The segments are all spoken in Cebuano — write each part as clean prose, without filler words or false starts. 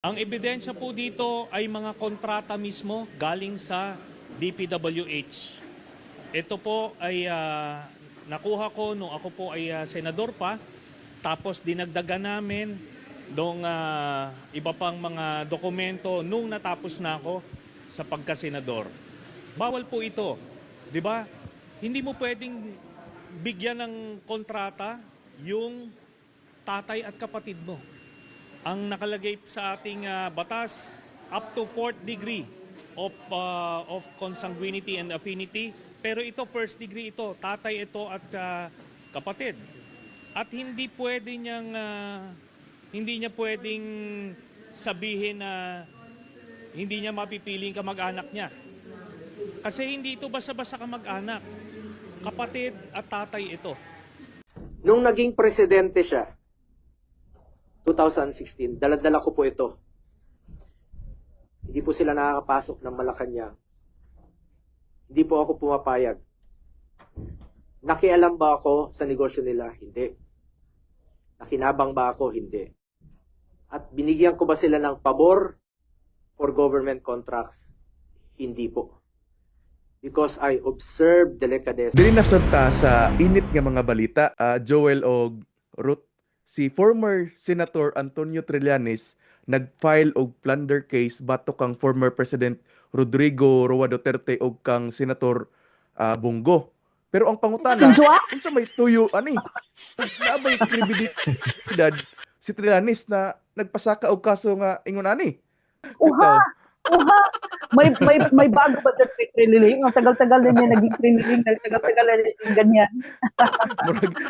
Ang ebidensya po dito ay mga kontrata mismo galing sa DPWH. Ito po ay nakuha ko nung ako po ay senador pa. Tapos dinagdagan namin nung iba pang mga dokumento nung natapos na ako sa pagkasenador. Bawal po ito, 'di ba? Hindi mo pwedeng bigyan ng kontrata yung tatay at kapatid mo. Ang nakalagay sa ating batas, up to fourth degree of consanguinity and affinity. Pero ito, first degree ito, tatay ito at kapatid. At hindi niya pwedeng sabihin na hindi niya mapipiling kamag-anak niya. Kasi hindi ito basta-basta kamag-anak. Kapatid at tatay ito. Nung naging presidente siya, 2016, dala-dala ko po ito. Hindi po sila nakakapasok ng Malacanang. Hindi po ako pumapayag. Nakialam ba ako sa negosyo nila? Hindi. Nakinabang ba ako? Hindi. At binigyan ko ba sila ng pabor for government contracts? Hindi po. Because I observed delicadeza. Dili na sad ta sa init nga mga balita, Joel og Ruth, si former Senator Antonio Trillanes nag-file og plunder case batok kang former President Rodrigo Roa Duterte og kang Senator Bong Go. Pero ang pangutana, unsa may tuyo ani? Naa bay kredibilidad si Trillanes na nagpasaka og kaso nga ingon ani? Uha! Uha! May bago ba dyan kay Trililing? Ang tagal-tagal na niya naging Trililing, tagal-tagal na niya ganyan.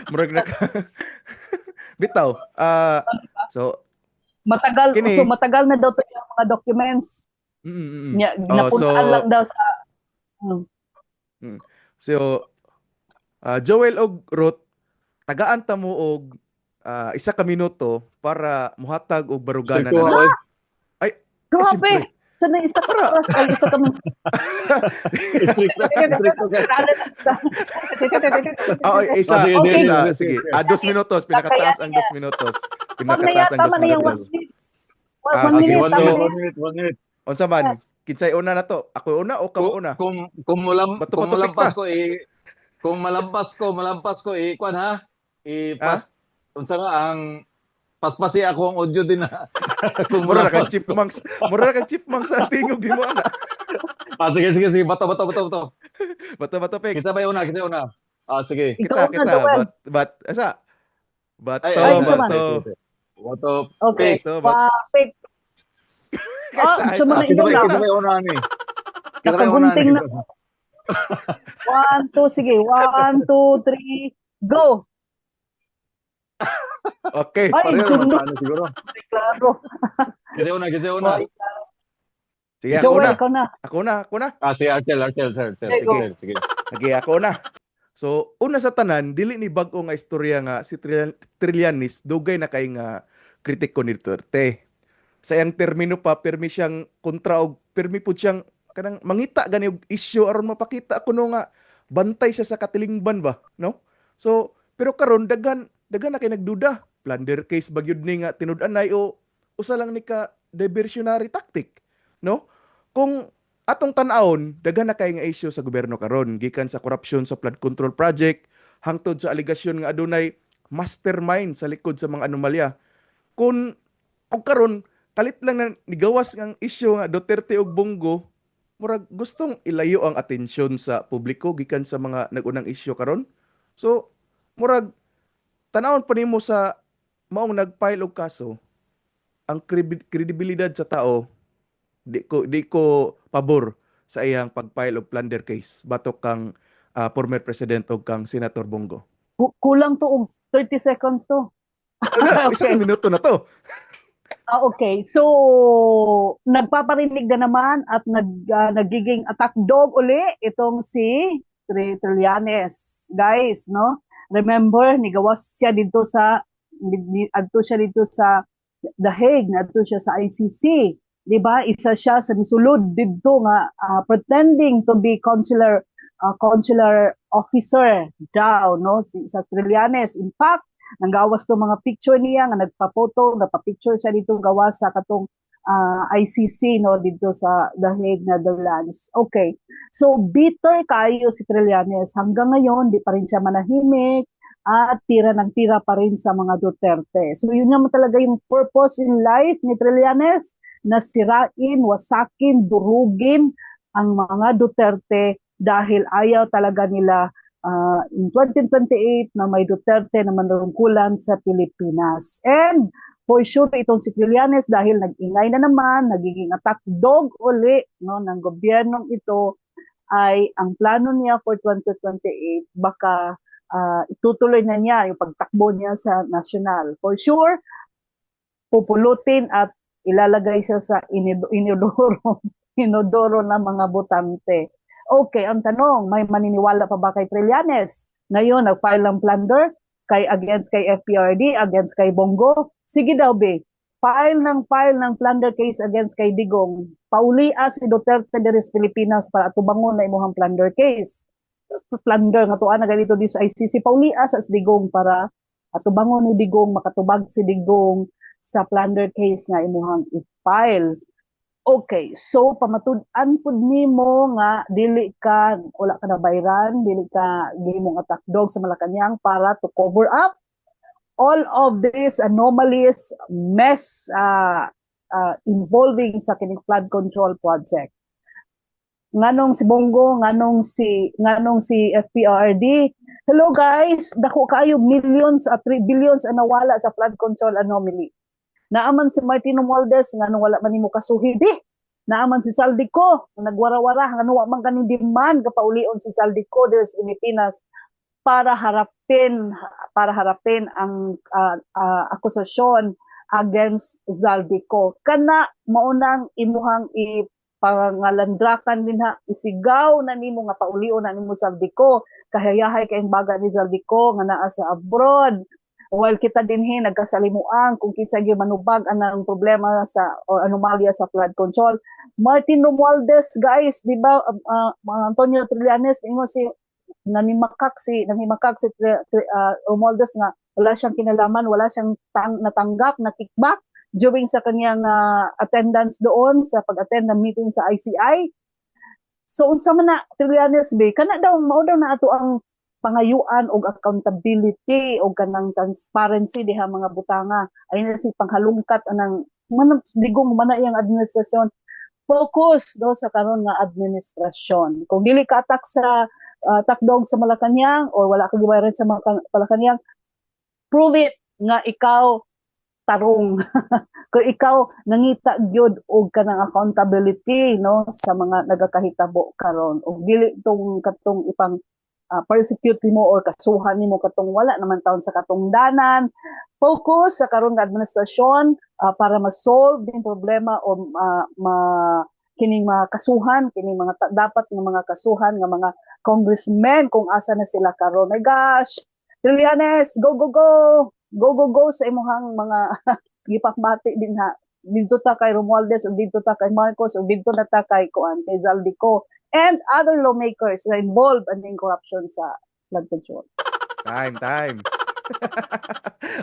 Murag naka bitaw. So Matagal, Kini. So matagal na daw to yung mga documents. Niya, Oh, napuntaan lang daw sa So, Joel og Ruth, tagaan ta mo og 1 ka minuto para muhatag og baruganan Stricto na. ako eh. Ay, Grabe! siyempre. Sa na isa ka oras, ay isa ka minuto. Stricto, stricto ka. Ah, oy, isa, Ah, sige, Okay. isa, sige, sige. sige. Ah, 2 minutos, pinakataas ang 2 minutos. Tama na yan, Pinakataas ang tama dos na yung minutos. 1 minute. Ah, One sige, minute, One tama minute, na one minute, one minute. Unsa man? Yes. Kinsay una na to? Ako una o kamo una? Kung Bato, kung bato, malampas pick ko eh, kung malampas ko eh, kwan ha? Eh, pas, unsa nga ang paspasi ako ang audio din na. Kung Mura ra kang malampas ko. chipmunks. Mura ra kang chipmunks ang tingog di mo ana. Ah, sige, sige, sige. Bato, bato, bato, bato. Bato, bato, pick. Kita ba yung una? Kita yung una. Ah, sige. Kita, Ikaw una, kita. Joel. Bat, bat, asa? Bato, Ay, ay, bato. man. Bato, Okay. pick. Bato, bato. Pa, pick. Isa, Oh, isa. sumana Kita ba, ikaw kita na. ba yung una ni? Kita ba yung una Nakagunting ni? na. One, two, sige. One, two, three, go! Okay. Ay, Pareho naman sunod. sa ano siguro. Klaro. Kita una, kita una. Sige, ako Joel, na. ikaw na. Ako na, ako na. Ah, sige, Archel, Archel, sir, sir, Sige, sige, go. sir, sige. Okay, ako na. So, una sa tanan, dili ni bag-o nga istorya nga si Trillanes dugay na kay nga kritiko ni Duterte. Sa iyang termino pa, pirmi siyang kontra og pirmi pud siyang kanang mangita gani og issue aron mapakita kuno nga bantay siya sa katilingban ba, no? So, pero karon daghan daghan na kay nagduda. Plunder case ba gyud ni nga tinud-anay o usa lang ni ka diversionary tactic, no? Kung atong tan-awon, daghan na kay nga issue sa gobyerno karon gikan sa korupsyon sa flood control project hangtod sa aligasyon nga adunay mastermind sa likod sa mga anomalya. Kung og karon kalit lang na nigawas ang issue nga Duterte ug Bong Go, murag gustong ilayo ang atensyon sa publiko gikan sa mga nag-unang issue karon. So murag tan-awon pa nimo sa maong nag-file og kaso, ang kredibilidad sa tao di ko pabor sa iyang pag-file og plunder case batok kang former president og kang Senator Bong Go. Kulang to og 30 seconds to. Wala, isa ka minuto na to. Ah, okay. So, nagpaparinig na naman at nagiging attack dog uli itong si Trillanes. Guys, no? Remember, nigawas siya dito sa adto siya dito sa The Hague, nadto siya sa ICC. 'Di ba? Isa siya sa misulod didto nga pretending to be consular officer daw, no, sa Trillanes. In fact, nanggawas to mga picture niya nga nagpa-photo, nagpa-picture siya dito gawas sa katong ICC, no, dito sa The Hague, Netherlands. Okay. So bitter kayo si Trillanes hanggang ngayon, di pa rin siya manahimik at tira ng tira pa rin sa mga Duterte. So yun naman talaga yung purpose in life ni Trillanes, na sirain, wasakin, durugin ang mga Duterte dahil ayaw talaga nila in 2028 na may Duterte na manungkulan sa Pilipinas. And for sure itong si Trillanes, dahil nag-ingay na naman, nagiging attack dog uli, no, ng gobyernong ito, ay ang plano niya for 2028 baka itutuloy na niya yung pagtakbo niya sa national. For sure, pupulutin at ilalagay siya sa inodoro ng mga botante. Okay, ang tanong, may maniniwala pa ba kay Trillanes? Ngayon, nag-file ng plunder kay against kay FPRRD, against kay Bong Go. Sige daw, be. File ng plunder case against kay Digong. Paulia si Duterte diri sa Pilipinas para atubangon na imuhang plunder case. Plunder nga tuwa na ganito di sa ICC. Paulia sa Digong para atubangon ni Digong, makatubag si Digong sa plunder case nga imuhang i-file. Okay, so pamatud-an pud nimo nga dili ka, wala ka na bayran, dili ka gihimong attack dog sa Malacanang para to cover up all of these anomalies, mess involving sa kining flood control project. Nganong si Bong Go, nganong si FPRRD? Hello guys, dako kaayo millions at 3 billions ang nawala sa flood control anomaly. Naaman si Martin Romualdez, nganong wala man nimo kasuhi di? Naaman si Zaldy Co, nagwara-wara, ngano wa man kaning demand kapaulion si Zaldy Co diri sa Pilipinas para harapin ang akusasyon against Zaldy Co? Kana maunang imuhang ipangalandrakan din ha, isigaw na nimo nga paulion na nimo Zaldy Co. Kahayahay kay baga ni Zaldy Co nga naa sa abroad. While kita dinhi nagkasalimuan kung kinsa gyud manubag anang problema sa or anomalya sa flood control. Martin Romualdez, guys, di ba, mga Antonio Trillanes, ingon si nanimakak si Romualdez nga wala siyang kinalaman, wala siyang natanggap na kickback during sa kanyang attendance doon sa pag-attend ng meeting sa ICI. So unsa man na, Trillanes be, kana daw mao daw na ato ang pangayuan og accountability og kanang transparency diha mga butanga ay na si panghalungkat anang man Digong man na iyang administrasyon. Focus do sa karon nga administrasyon. Kung dili ka attack sa attack dog sa Malacanang or wala ka gibayaran sa Malacanang, prove it nga ikaw tarong kung ikaw nangita gyud og kanang accountability, no, sa mga nagakahitabo karon og dili tong katong ipang persecute nimo or kasuhan nimo katong wala naman taon sa katungdanan. Focus sa karon nga administrasyon para ma-solve din problema o ma kining mga kasuhan, kining mga dapat nga mga kasuhan nga mga congressmen kung asa na sila karon. My gosh, Trillanes, go, go, go, go, go, go sa imuhang mga gipakmati din ha. Didto ta kay Romualdez ug didto ta kay Marcos ug didto na ta kay kuan, kay Zaldy Co and other lawmakers na involved in corruption sa flood control. Time, time.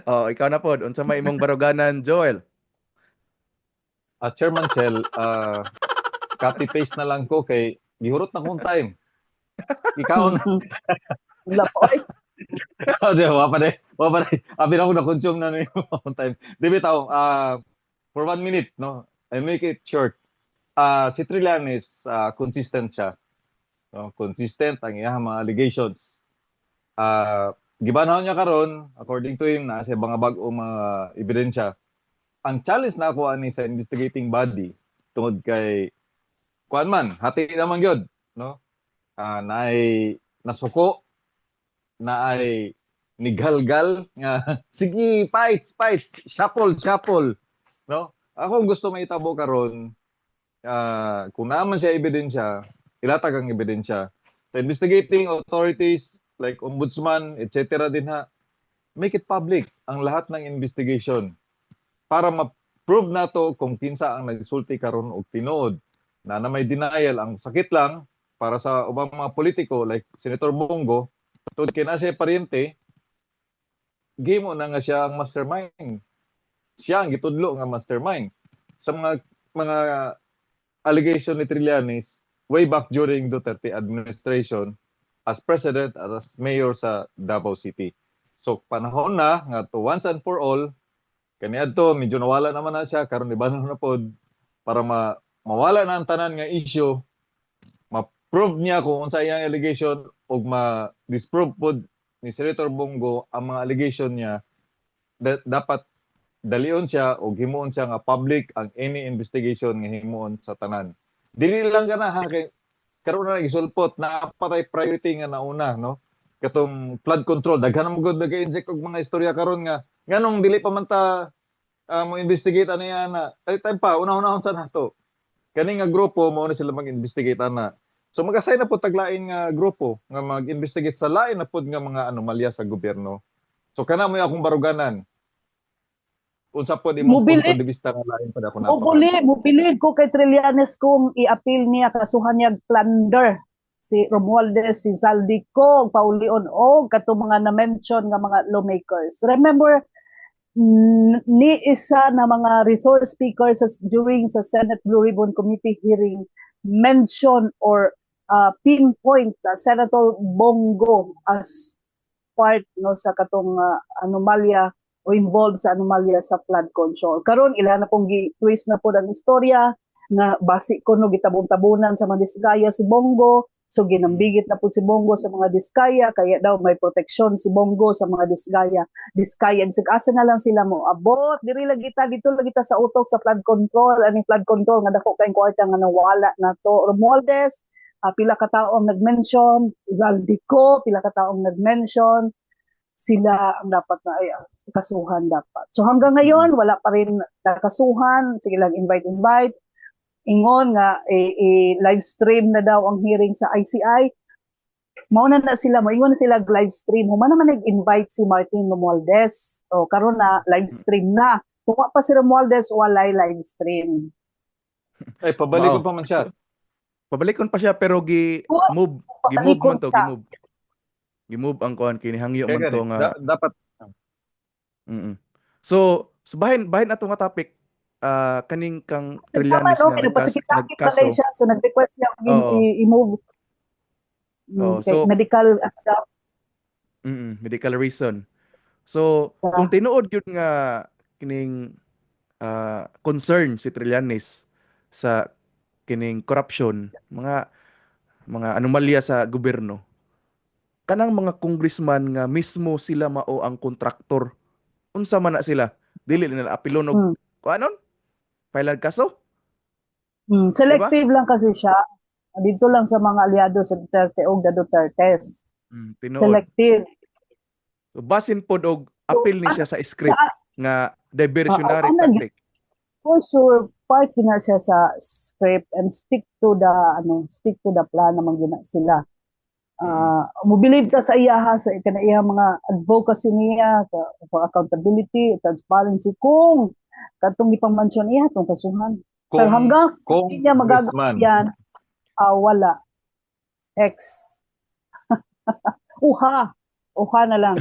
Oh, ikaw na pod. Unsa may imong baruganan, Joel? Chairman Chel, copy paste na lang ko kay gihurot na kong time. Ikaw na. Wala pa, oy. Oh, di, wa pa de. Wa pa de. Abi na ako na-consume na yung time. Di bitaw, for one minute, no? I make it short. Si Trillanes, consistent siya. No? Consistent ang iyang mga allegations. Gibanhaw niya karon, according to him, na sa mga bag-o mga ebidensya. Ang challenge na ako ani sa investigating body tungod kay kuan man, hati naman gyud, no? Naay nasuko, naay nigalgal nga sige, fights, fights, shuffle, shuffle, no? Ako gusto mahitabo karon, kung naman siya ebidensya, ilatag ang ebidensya sa investigating authorities like ombudsman, etc. din ha, make it public ang lahat ng investigation para ma-prove nato kung kinsa ang nagsulti karon og tinuod na na may denial. Ang sakit lang para sa ubang mga politiko like Senator Bong Go, tungod kay na siya paryente, gimo na nga siya ang mastermind, siya ang gitudlo nga mastermind sa mga mga allegation ni Trillanes way back during Duterte administration as president at as mayor sa Davao City. So panahon na nga to once and for all, kaniadto medyo nawala naman na siya, karon ibanon na pod para mawala na ang tanan nga issue, ma-prove niya kung unsa iyang allegation ug ma-disprove pod ni Senator Bong Go ang mga allegation niya. Dapat dalion siya o himuon siya nga public ang any investigation nga himuon sa tanan. Dili lang kana ha, kay karon na gisulpot na patay priority nga nauna, no, katong flood control. Daghan man gud nag-inject og mga istorya karon nga nganong dili pa man ta mo investigate ani ana. Ay, time pa, una-unahon sa nato kani nga grupo, mao na sila mag-investigate ana. So mag-assign na po taglain nga grupo nga mag-investigate sa lain na pod nga mga anomalya sa gobyerno. So kana mo akong baruganan. Unsa pod imong Mobili. punto de vista nga lain pa ako na? Mobili ko kay Trillanes kung i-appeal niya, kasuhan niya plunder si Romualdez, si Zaldy Co, paulion o katong mga na-mention nga mga lawmakers. Remember, ni isa na mga resource speakers during sa Senate Blue Ribbon Committee hearing mention or pinpoint Senator Bong Go as part, no, sa katong anomalya o involved sa anomalya sa flood control. Karon ila na pong gi-twist na po ang istorya nga basi ko no gitabon-tabunan sa mga Discaya si Bong Go. So ginambigit na po si Bong Go sa mga Discaya, kaya daw may proteksyon si Bong Go sa mga Discaya. Discaya, bisag asa na lang sila mo abot, diri lang kita, dito lang kita sa utok sa flood control, aning flood control nga dako kay kwarta nga nawala na to. Romualdez, pila ka tawo ang nag-mention, Zaldy Co, pila ka tawo ang nag-mention, sila ang dapat na ay kasuhan dapat. So hanggang ngayon wala pa rin nakasuhan, sige lang invite invite. Ingon nga live stream na daw ang hearing sa ICI. Mauna na sila, moingon na sila live stream. Human naman nag-invite si Martin Romualdez. O karon na live stream na. Kung wa pa si Romualdez, walay live stream. Ay, pabalikon Wow. pa man siya. Pabalikon pa siya pero gi Oo, move, gi-move man to, pabalikon siya. gi-move. Gi-move ang kuan, kinihangyo Kaya man to gani, nga. dapat So bahin bahin ato nga topic, kaning kang Tama, Trillanes no? nga Kaya nagpasakit-sakit nagkaso. pala siya. So nag-request siya Oo. i-move. Oo, Kay so medical ano daw, Medical reason. So, kung tinuod yun nga kining concern si Trillanes sa kining corruption, mga anomalya sa gobyerno, kanang mga congressman nga mismo sila mao ang kontraktor, unsa man na sila? Dili nila apilon og kuanon? File kaso? Selective lang kasi siya. Dito lang sa mga aliado sa Duterte o the Dutertes. Tinuod. Selective. So, basin pod og appeal ni siya sa script nga diversionary ano, tactic. For sure, part na siya sa script and stick to the ano, stick to the plan naman gina sila. Mo believe ka sa iya ha, sa kana iya mga advocacy niya for accountability, transparency, kung katong gipang-mention iya tong kasuhan. Pero Kung hanggang hindi niya magagawa congressman. yan, wala. X. Uha. Uha na lang.